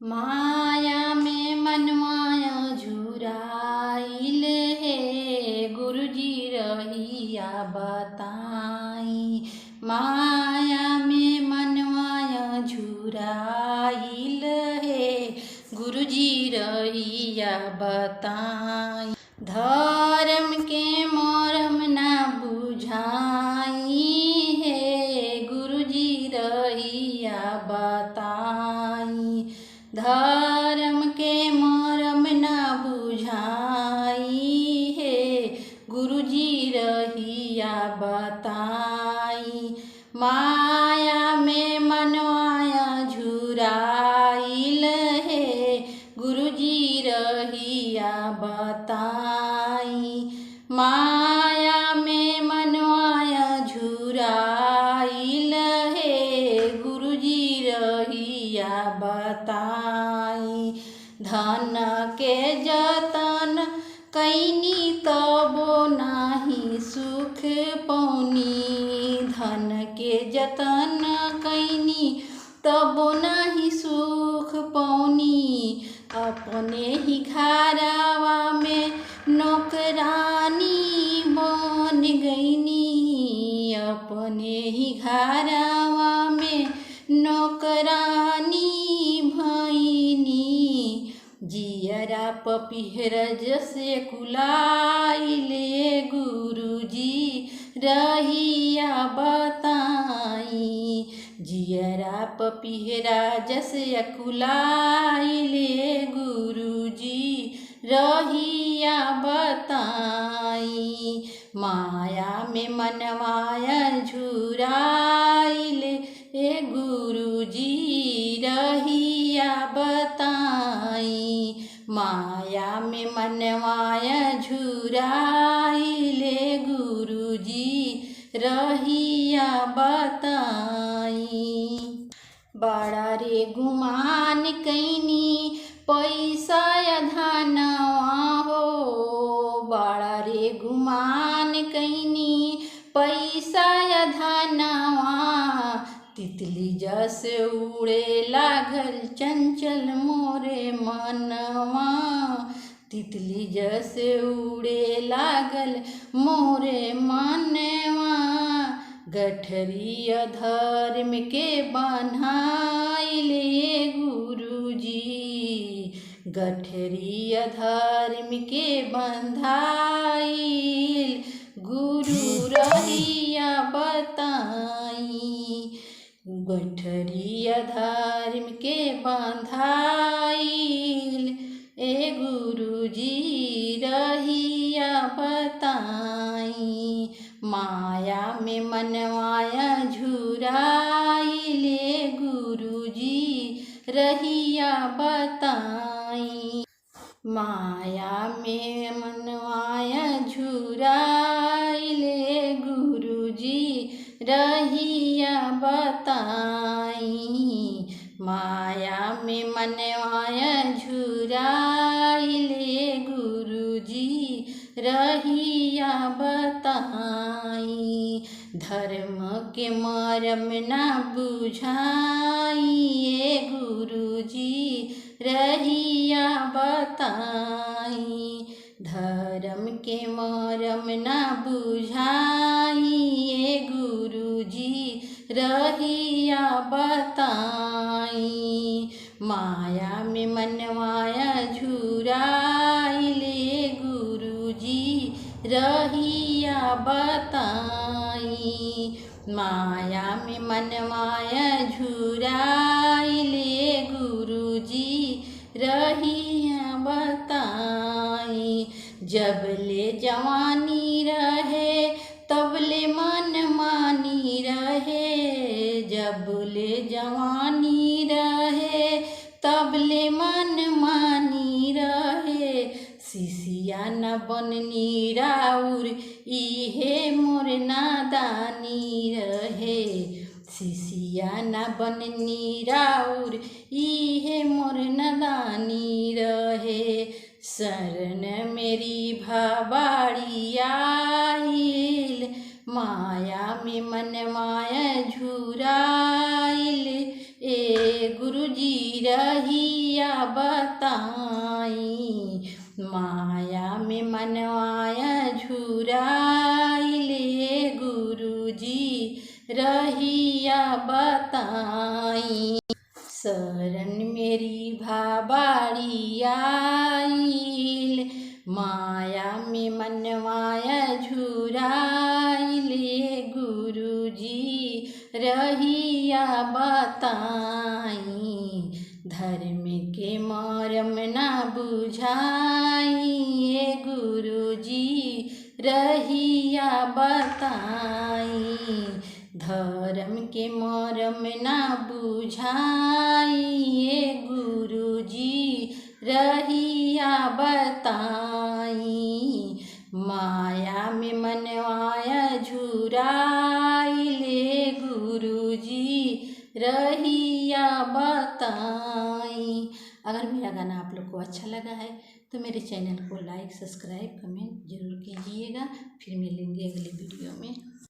माया में मनमाया झुराइल हे गुरुजी रहिया बताई। माया में मनमाया झुराइल हे गुरुजी रहिया बताई। धर्म के मरम ना बुझाई हे गुरुजी रहिया बताई। धर्म के मरम ना बुझाई हे गुरुजी रहिया बताई। माया में मनवाया झुराइल हे गुरुजी रहिया बताई। माया में मनवाया झुराइल हे गुरुजी रहिया बताई। धन के जतन कैनी तबो नाही सुख पौनी। धन के जतन कैनी तबो नाही सुख पौनी। अपने ही घरवा में नौकरानी बन गईनी। अपने ही घरवा में नौकरानी भईनी। जियरा पपिहर जसे कुलाइले गुरुजी रहिया बताई। जियरा पपिहरा जसे कुलाइले गुरुजी रहिया बताई। माया में मनवाया झुराइले ए गुरुजी रहिया बताई। माया में मनवाया झुराइले गुरुजी रहिया बताई। बड़ा रे गुमान कैनी पैसा धनवा हो। बड़ा रे गुमान कैनी पैसा धनवा। तितली जस उड़े लागल चंचल मोरे मनवा। तितली जस उड़े लागल मोरे मनवा। गठरी अधर्म के बन्हाइले गुरुजी। गठरी अधर्म के बंधाइल गुरु रहिया बताई। गठरी अधर्म के बंधाइल ए गुरुजी रहिया बताई। माया में मनवाया झुराइले गुरुजी रहिया बताई। माया में मनवाया झुराइले गुरुजी रहिया बताई। माया में मनवाया झुराइले गुरुजी रहिया बताई। धर्म के मरम ना बुझाई गुरुजी रहिया बताई। धर्म के मरम ना बुझाई गुरुजी रहिया बताई। माया में मनवाया झुराइले गुरुजी रहिया बताई। माया में मनवाया झुराइले गुरुजी रहिया बताई। जब ले जवानी रहे तब ले मन मानी रहे। जब ले जवानी रहे तब ले मन मानी रहे। सिसिया न बननी राउर इहे मोर नादानी रहे। सिसिया न बननी राउर इहे मोर नादानी रहे। शरण मेरी भबाड़ी आइल माया में मनमाया झुराइल ए गुरुजी रही रहिया बताई। माया में मनवाया झुराइले गुरुजी रहिया बताई। शरण मेरी भाबाड़ी आइल, माया में मनवाया झुराइले गुरुजी रहिया बताई। धर्म के मरम ना बुझाई गुरुजी रहिया बताई। धर्म के मरम ना बुझाई गुरुजी रहिया बताई। माया में मनवाया झुराइले गुरुजी रहिया बताई। अगर मेरा गाना आप लोग को अच्छा लगा है तो मेरे चैनल को लाइक, सब्सक्राइब, कमेंट जरूर कीजिएगा। फिर मिलेंगे अगले वीडियो में।